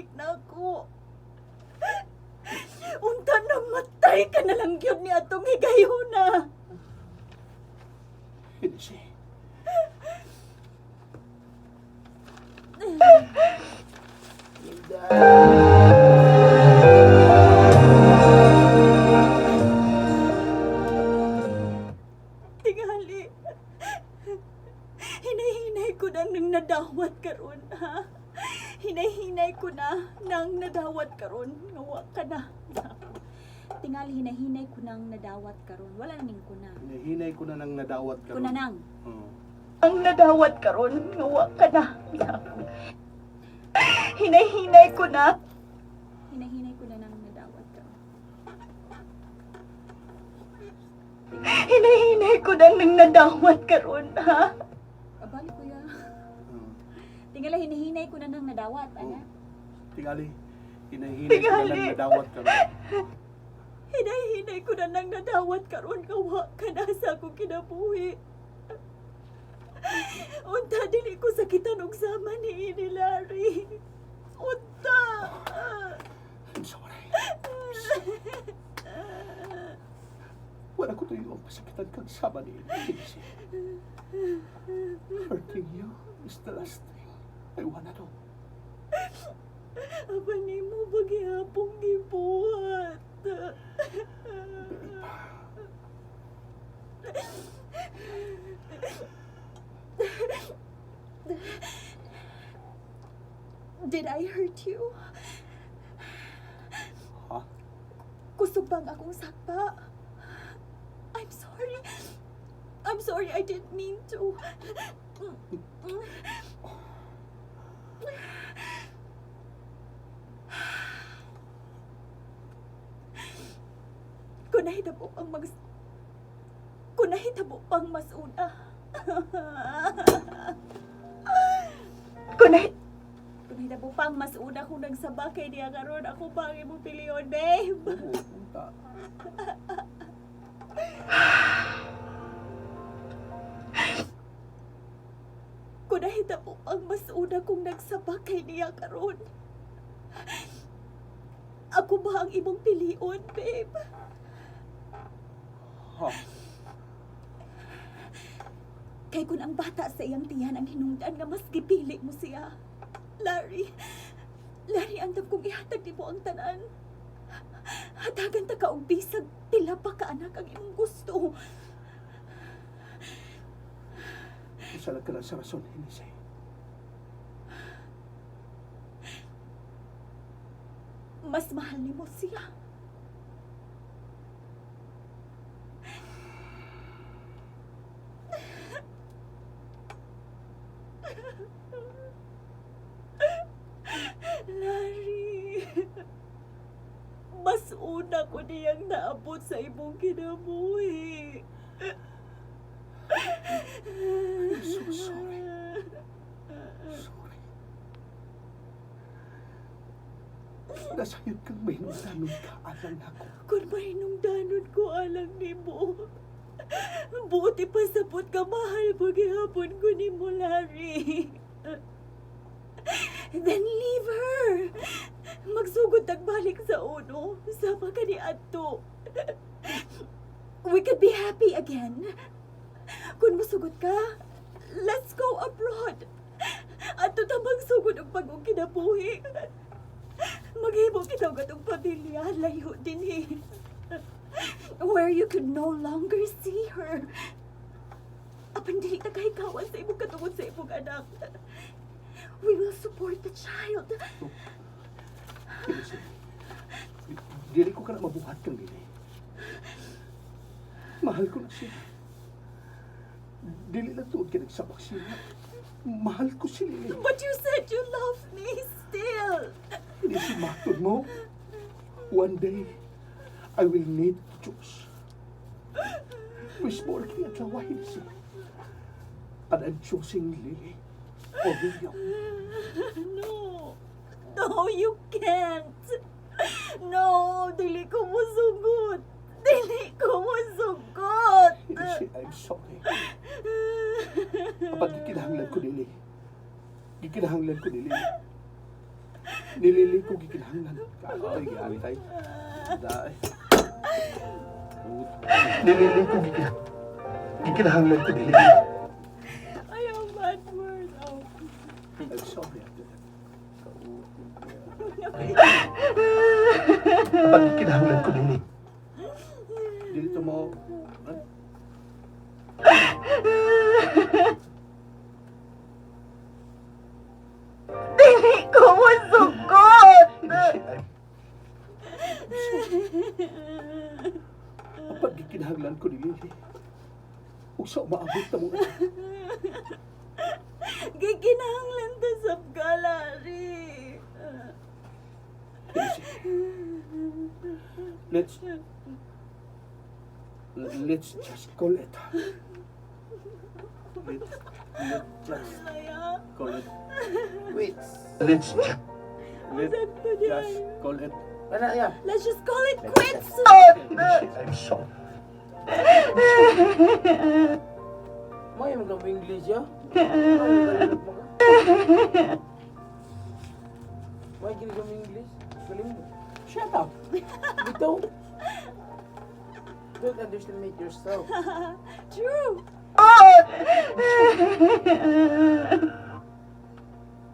balik nako. Unta namatay ka na lang gyud ni atong higayuna. Hennessy. Tingali. Hinay-hinay ko na nang nadawat karon, ha? Hinay-hinay ko na nang nadawat karon. Nga ka na. Tingali, hinay-hinay ko nang nadawat karon. Wala na ning ko na. Hinahinay ko na nang nadawat karon. Ko na nang. Oo. Ang nadawat karon, nga ka na. Hinay-hinay ko na. Hinay-hinay ko na nang nadawat karon. Hinay-hinay ko na nang nadawat karon, ha? Abali, kuya. Oo. Tingala, hinihinay ko na nang nadawat, ana. Tingali, hinahinay ko na nang Tingali. nadawat karon. Hinay-hinay ko na nang nadawat karon nga wa ka na sa akong kinabuhi. Unta, dili ko sakitan og sama ni ini, Larry. Unta! I'm sorry. Wala ko tuyo ang pasakitan kang sama ni Hennessy. Hurting you is the last thing I wanna do. Aba nimo ba gihapong gibuhat? Babe, Did I hurt you? Ha? Kusog bang akong sakpa? I'm sorry. I'm sorry, I didn't mean to. Kung nahitabo pang mas una. Kung nahitabo pang mas una kung nagsabak kay niya karon, ako pa ang imong pilion, babe. Oo, unta. Kung nahitabo pang mas una kung nagsabak kay niya karon, ako ba ang imong pilion, babe? Ha? Kay kung ang bata sa iyang tiyan ang hinungdan nga mas gipili mo siya. Larry, Larry, andam kong ihatag nimo ang tanan. Hatagan ta ka og bisag pila pa ka anak ang imong gusto. Isa lang ka na sa rason, Hennessy. Mas mahal nimo siya. Larry, mas una ko niyang naabot sa imong kinabuhi. I'm so sorry. Sorry. Nasayod kang mahinungdanon ka alang nako. Kung mahinungdanon ko alang nimo, buot ipasabot ka mahal paghihapon ko nimo, Larry. Then leave her. Magsugod tagbalik sa uno. Sama ka ni Adto. We could be happy again. Kung musugot ka, let's go abroad. Adto ta magsugod og bag-ong kinabuhi. Maghimo kita og atong pamilya, layo dinhi, where you could no longer see her. Apan dili ta kahikawan sa imong katungod sa imong anak. We will support the child. Hennessy, dili ko ka na mabuhat kang dili. Mahal ko na siya. Dili lang tuod kay nagsabak siya. Mahal ko si Lily. But you said you love me still. Hennessy, matod mo. One day, I will need to choose. Mismo kini adlaw, Hennessy. And I'm choosing Lily over you. No. No, you can't. No, dili ko musugot. Dili ko musugot. Hennessy, I'm sorry. Apan gikinahanglan ko, Lily. Gikinahanglan ko, Lily. Ni Lily ko gikinahanglan. Ay, giantay. Daay. Ni Lily ko gikinahanglan ko ni Lily. Ayaw, bad word. Oh. I'm sorry, Ate. Apan gikinahanglan ko ni Lily. Dili to mo. Dili ko masugot! Apan gikinahanglan ko ni Lily. Ug sa umaabot na mo. Gikinahanglan ta sa gallery. Let's just call it. Let's just Laya. call it. Wait. Let's just Let's just call it. Wala ya. Let's just call it quits. I'm sorry. Mo yung mga English ya. Mo yung mga English. Galing mo. Shut up. Bitaw. Don't underestimate yourself. True.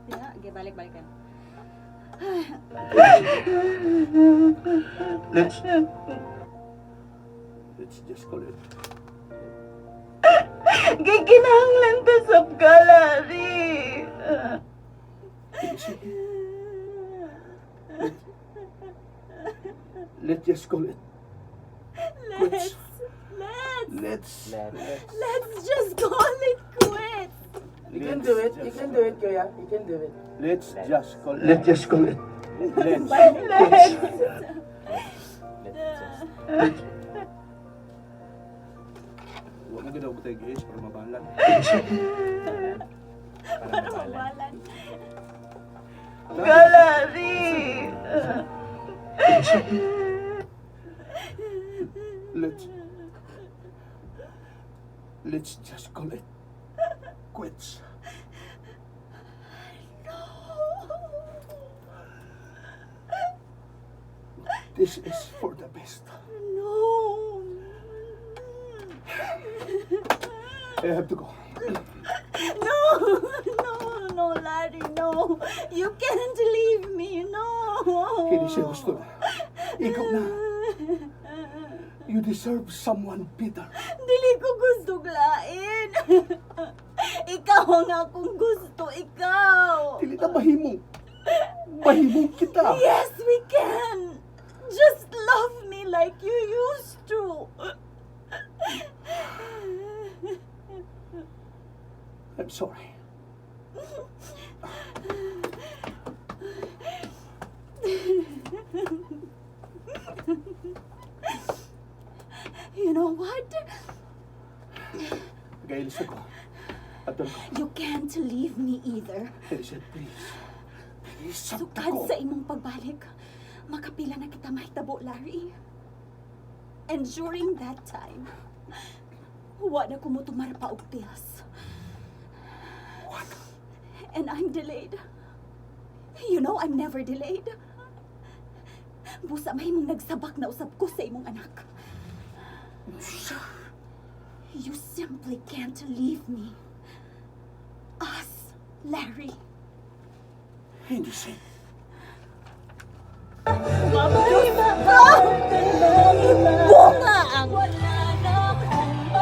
Yeah, okay, balik balikan. Let's just call it. Gikinahanglan ta sa gallery. Let's just call it. Let's let's Let's Let's let's just call it quits. You can do it. You can do it, Kuya. You can do it. Let's just call it. Let's just call it. Let's Let's. Let's just. Wa man gud ko guys para mabalan. Para mabalan. Gallery. Let's just call it quits. No. This is for the best. No. I have to go. No, no, Larry, no. You can't leave me, no. Hindi siya gusto na. Ikaw na. You deserve someone better. Dili ko gusto lain. Ikaw ang akong gusto, ikaw. Dili na mahimong. Mahimong kita. Yes, we can. Just love me like you used to. I'm sorry. You know what? Gailis ako. Ato ko. You can't leave me either. Elisa, please. Please, sabta Sukad ko. sa imong pagbalik, makapila na kita mahitabo, Larry. And during that time, wa na ko motumar pa og pills. What? And I'm delayed. You know, I'm never delayed. Busa mahimong nagsabak na usab ko sa imong anak. You simply can't leave me. Us, Larry. Hindi siya.